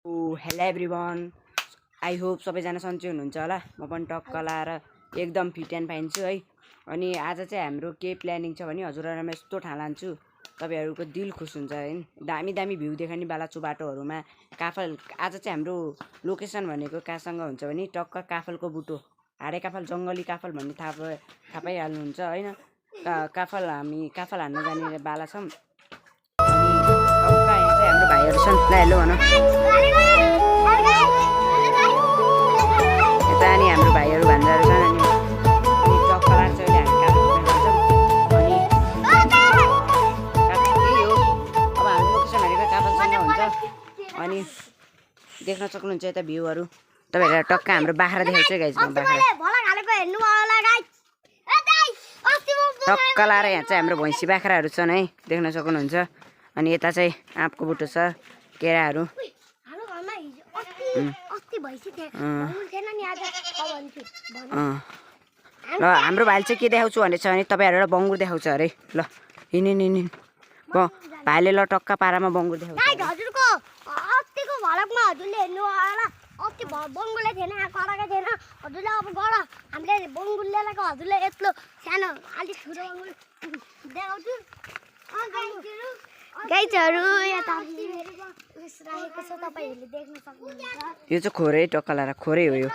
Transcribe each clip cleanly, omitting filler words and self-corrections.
Hello everyone, I hope सबैजना सन्चै हुनुहुन्छ होला। म पनि टक्क लाएर एकदम फिट एन्ड फाइन छु है। अनि आज चाहिँ हाम्रो के प्लानिङ छ भने हजुरहरुमा यस्तो ठाउँ लान्छु तपाईहरुको दिल खुस हुन्छ हैन। दामी दामी भ्यू देखाउने बाला छु बाटोहरुमा। काफल आज चाहिँ हाम्रो लोकेसन भनेको कहाँसँग हुन्छ भने टक्क काफलको बुटो, हाडे काफल जंगली काफल भन्ने थाहा पाइहाल्नुहुन्छ हैन। काफल हामी काफल हान्न जाने बाला छौं। अनि टक्क यहाँ चाहिँ हाम्रो भाइहरु छन्। ल हेलो भन। यता नि हाम्रो भाइहरु भन्जाहरु छन्। अनि टक्क लाग्छ अहिले हामी काफल जान्छौं। अनि यही हो अब हाम्रो लोकेसन भनेको काफलसँग हुन्छ। अनि देख्न सक्नुहुन्छ यता भ्यूहरु। तपाईहरुलाई टक्क हाम्रो बाख्रा देखाउँछु गाइस। म बाख्रा टक्क लाएर यहाँ चाहिँ हाम्रो भैँसी बाख्राहरु छन् है, देख्न सक्नुहुन्छ। अनि यता चाहिँ आँपको बुटो छ, केराहरु। ल हाम्रो भाइले चाहिँ के देखाउँछु भनेछ भने तपाईहरुलाई बङ्गुर देखाउँछ अरे। ल हिँड भाइले ल टक्क पारामा बङ्गुर देखाउँछ। हजुरको अस्तिको भलकमा हजुरले हेर्नु होला, अस्ति बङ्गुरले थिएन, कराएको थिएन। हजुरले अब गएर हामीले बङ्गुर ल्याएको हजुरले यत्रो सानो अलिक ठुलो बङ्गुर देखाउँछु। गाइजहरु यहाँ राखेको छ, तपाईहरुले देख्न सक्नुहुन्छ। यो चाहिँ खोरै टक्क लाएर खोरै हो यो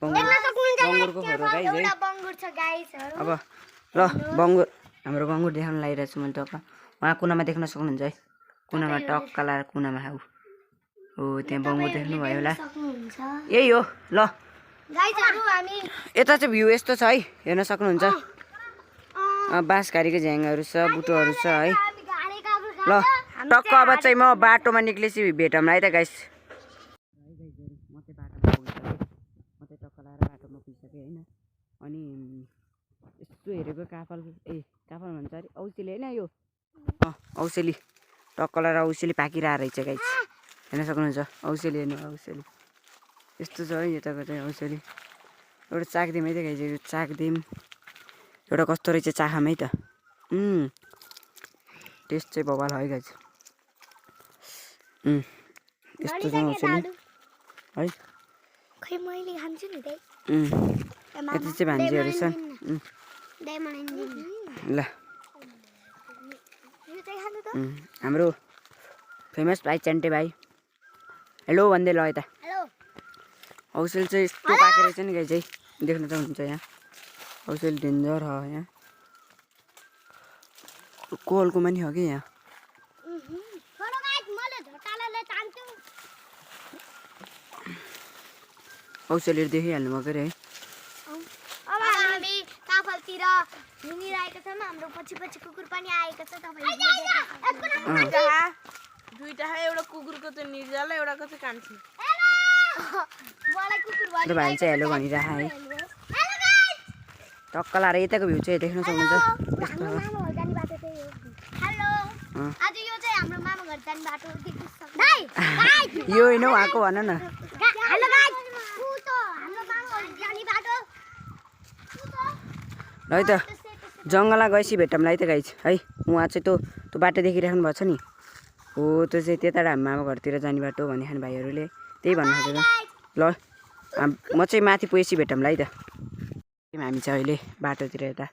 बङ्गुरको खोरो गाइस है। बङ्गुर छ गाइजहरु। अब ल बङ्गुर हाम्रो बङ्गुर देखाउन लागिरहेको छु म टक्क। वहाँ कुनामा देख्न सक्नुहुन्छ है, कुनामा टक्क लाएर कुनामा हो त्यहाँ बङ्गुर देख्नु भयो होला। यही हो ल गाइजहरु हामी यता चाहिँ भ्यू यस्तो छ है, हेर्न सक्नुहुन्छ। बाँसघारीको झ्याङहरु छ, बुटोहरु छ है। ल टक्क अब चाहिँ म बाटोमा निक्लेपछि भेटौँ है त गाइस। म चाहिँ बाटोमा पुगिसकेँ, म चाहिँ टक्क लाएर बाटोमा पुगिसकेँ हैन। अनि यस्तो हेरेको काफल काफल भन्छ अरे औसेली हैन यो औसेली टक्क लाएर औसेली पाकिरहेको रहेछ गाइस, हेर्न सक्नुहुन्छ। औसेली हेर्नु, औसेली यस्तो छ है यताको चाहिँ औसेली। एउटा चाकदिम है त गाइस, यो चाकदिम एउटा कस्तो रहेछ चाखाम है त। टेस्ट चाहिँ बबाल है गाइस। यस्तो छ औसेली है। खै मैले खान्छु नि दाइ। यता चाहिँ भान्जीहरु छन्। दाइ मलाई ल यो चाहिँ खानु त। हाम्रो फेमस भाइ चन्टे भाइ हेलो भन्दै ल यता। हेलो औसेली चाहिँ यस्तो पाकेको रहेछ नि गाइस है, देख्न सक्नुहुन्छ यहाँ। औसेली डेन्जर हो यहाँ, कोलको पनि हो कि यहाँ। औसेली देखिहाल्नु भएको अरे है। अब हामी काफलतिर हिँडिरहेको छौँ, हाम्रो पछि पछि कुकुर पनि आएको छ। दुईटा एउटा कुकुरको चाहिँ निर्जल, एउटाको चाहिँ कान्छी। मेरो भाइ चाहिँ हेलो भनिरह है। टक्क लाएर यताको भ्यू चाहिँ देख्न सक्नुहुन्छ। यस्तो हो। आज यो चाहिँ हाम्रो मामा घर जाने बाटो देख्न सक्नुहुन्छ। यो होइन उहाँको भन न। हेलो गाइस, हाम्रो मामा घर जाने बाटो ल है त जङ्गलमा गएपछि भेटौँला है त गाइस है। उहाँ चाहिँ त्यो बाटो देखिराख्नु भएको छ नि, हो त्यो चाहिँ त्यता हाम्रो मामा घरतिर जाने बाटो भन्ने खाने भाइहरूले त्यही भन्नु खोजेको। ल म चाहिँ माथि पुगेपछि भेटौँला है त। हामी चाहिँ अहिले बाटोतिर यता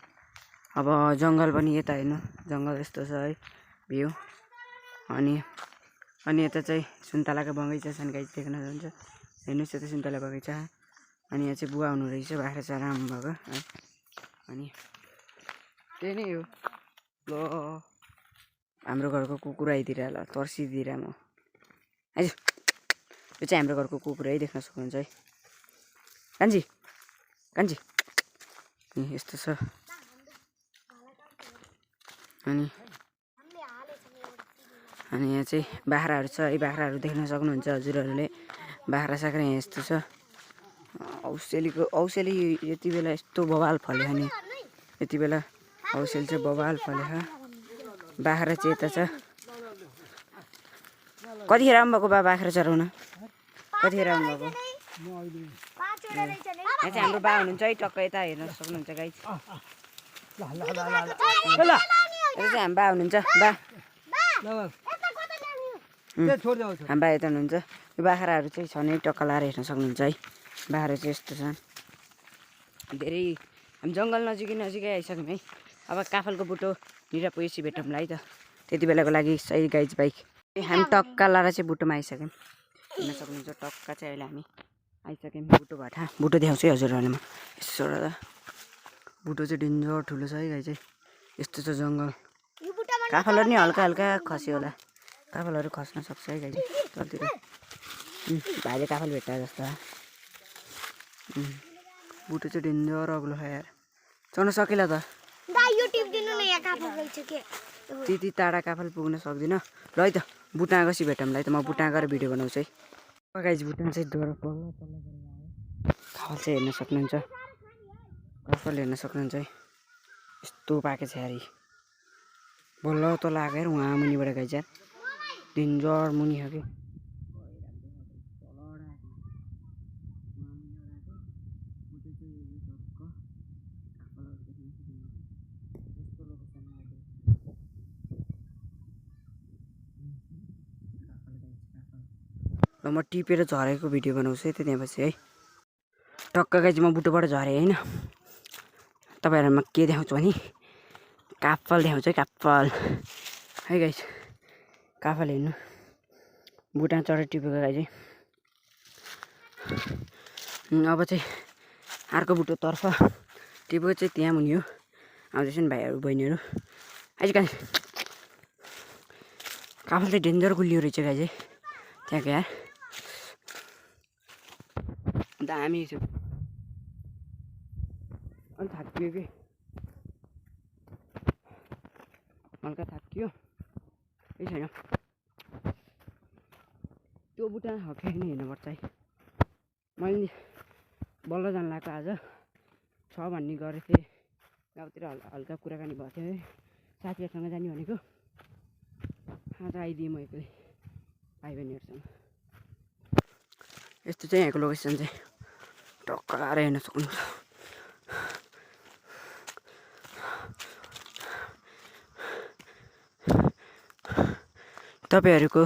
अब जङ्गल पनि यता हेर्नु, जङ्गल यस्तो छ है भ्यू। अनि यता चाहिँ सुन्तलाको बगैँचा छन् गाइस, देख्न सक्नुहुन्छ। हेर्नुहोस् यता सुन्तला बगैँचा। अनि यहाँ चाहिँ बुवा हुनु रहेछ, बाख्रा चरा आउनुभएको है। अनि त्यही नै हो। ल हाम्रो घरको कुकुर आइदिएर ल तर्सिदिएर म आज यो चाहिँ हाम्रो घरको कुकुर है, देख्न सक्नुहुन्छ है। कान्छी कान्छी यस्तो छ। अनि यहाँ चाहिँ बाख्राहरू छ है, बाख्राहरू देख्न सक्नुहुन्छ हजुरहरूले। बाख्रा साख्रा यहाँ यस्तो छ। औसेली यति बेला यस्तो बबाल फल्यो नि, यति बेला औसेली चाहिँ बबाल फल्यो। बाख्रा चाहिँ यता छ। कतिखेर आउनुभएको बा बाख्रा चराउन? कतिखेर आउनुभएको? यहाँ चाहिँ हाम्रो बा हुनुहुन्छ है, टक्क यता हेर्न सक्नुहुन्छ गाइस। ल यता चाहिँ हाम्रो बा हुनुहुन्छ। बा हाम्रो बाहिर हुनुहुन्छ यो बाख्राहरू चाहिँ छ नै टक्का लाएर हेर्न सक्नुहुन्छ है बाख्रा चाहिँ यस्तो छ धेरै हामी जङ्गल नजिकै आइसक्यौँ है अब काफलको बुटो निरा पुगेपछि भेटौँला है त त्यति बेलाको लागि सही गाइज बाइक हामी टक्का लाएर चाहिँ बुटोमा आइसक्यौँ हेर्न सक्नुहुन्छ टक्का चाहिँ अहिले हामी आइसक्यौँ बुटो भाटा बुटो देखाउँछु है हजुरहरूले म यसो एउटा बुटो चाहिँ डेन्जर ठुलो छ है गाई चाहिँ यस्तो छ जङ्गल काफलहरू नि हल्का हल्का खस्यो होला काफलहरू खस्न सक्छ है गाई चाहिँ तलतिर भाइले काफल भेट्टा जस्तो बुटो चाहिँ डेन्जर अग्लो छ यार चढ्न सकेला त त्यति टाढा काफल पुग्न सक्दिनँ ल है त बुटामा गएपछि भेटौँला है त म बुटामा गएर भिडियो बनाउँछु है गाइज बुटामा चाहिँ डोर पल्ल पल्ल गरेर आयो काफल चाहिँ हेर्न सक्नुहुन्छ काफल हेर्न सक्नुहुन्छ है यस्तो पाएको छ यार बल्ल तल आएको यार उहाँ मुनिबाट गाइज यार डेन्जर मुनि हो कि ल म टिपेर झरेको भिडियो बनाउँछु है त्यहाँपछि है टक्क गाइज म बुटोबाट झरेँ होइन तपाईँहरूमा के देखाउँछु भने काफल देखाउँछु है काफल है गाइज काफल हेर्नु बुटामा चढेर टिपेको गाई चाहिँ अब चाहिँ अर्को बुटोतर्फ टिपेको चाहिँ त्यहाँ मुनि हो आउँदैछ नि भाइहरू बहिनीहरू आइज काफल चाहिँ डेन्जर गुलियो रहेछ गाई चाहिँ त्यहाँको यार दामी छु अलिक थाकियो कि हल्का थाकियो केही छैन त्यो बुटा हकेर नै हेर्नुपर्छ है मैले नि बल्ल जान लाग्यो आज छ भन्ने गरेको थिएँ गाउँतिर हल्का कुराकानी भएको थियो है साथीहरूसँग जाने भनेको आज आइदिएँ म एक्लै भाइ बहिनीहरूसँग यस्तो चाहिँ यहाँको लोकेसन चाहिँ टक्क लाएर हेर्न सक्नुहुन्छ तपाईँहरूको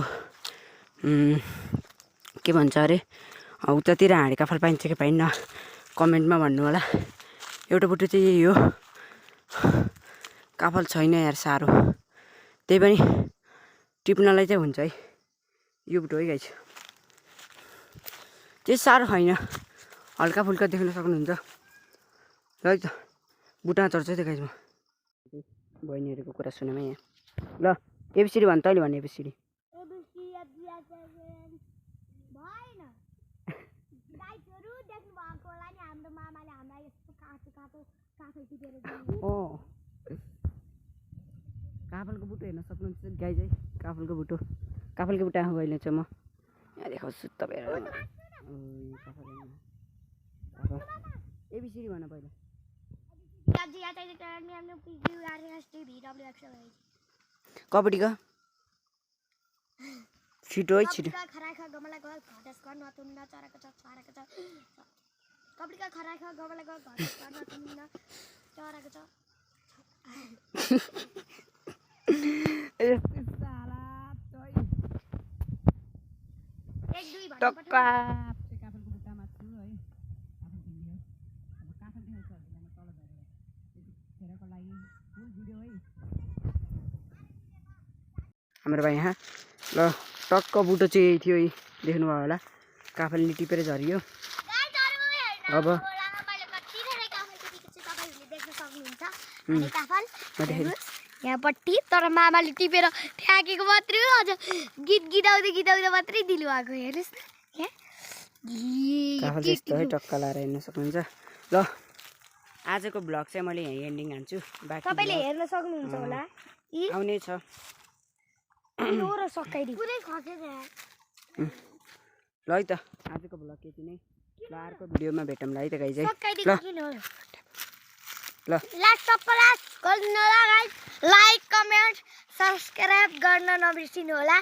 के भन्छ अरे उतातिर हाँडे काफल पाइन्छ कि पाइन्न कमेन्टमा भन्नु होला एउटा बुटो चाहिँ यही हो काफल छैन यार साह्रो त्यही पनि टिप्नलाई चाहिँ हुन्छ है यो बुटो है गाइस त्यही साह्रो छैन हल्का फुल्का देख्न सक्नुहुन्छ ल है त बुटामा चढ्छ है त गाइस म बहिनीहरूको कुरा सुनौँ है यहाँ ल एबिसिडी भन् तैँले भने एबिसिडी काफलको बुटो हेर्न सक्नुहुन्छ गाई चाहिँ काफलको बुटो काफलको बुट्टा गइले चाहिँ म यहाँ देखाउँछु तपाईँहरू एबिसिडी भन पहिला कबड्डी का छिटो है छिटो टक्का हाम्रो भाइ यहाँ ल टक्क बुटो चाहिँ यही थियो देख्नुभयो होला काफलले टिपेर झरियो अब यहाँपट्टि तर मामाले टिपेर फ्याँकेको मात्रै हो अझ गीत गीताउँदै मात्रै दिनु भएको हेर्नुहोस् न काफल यस्तो है टक्का लाएर हेर्न सक्नुहुन्छ ल आजको ब्लग चाहिँ मैले यहीँ एन्डिङ हान्छु बाँकी तपाईँले हेर्न सक्नुहुन्छ होला आउने छ ल है त आजको ब्लग यति नै ल अर्को भिडियोमा भेटौँला है त गाइज है ल लाइक कमेन्ट सब्सक्राइब गर्न नबिर्सिनु होला।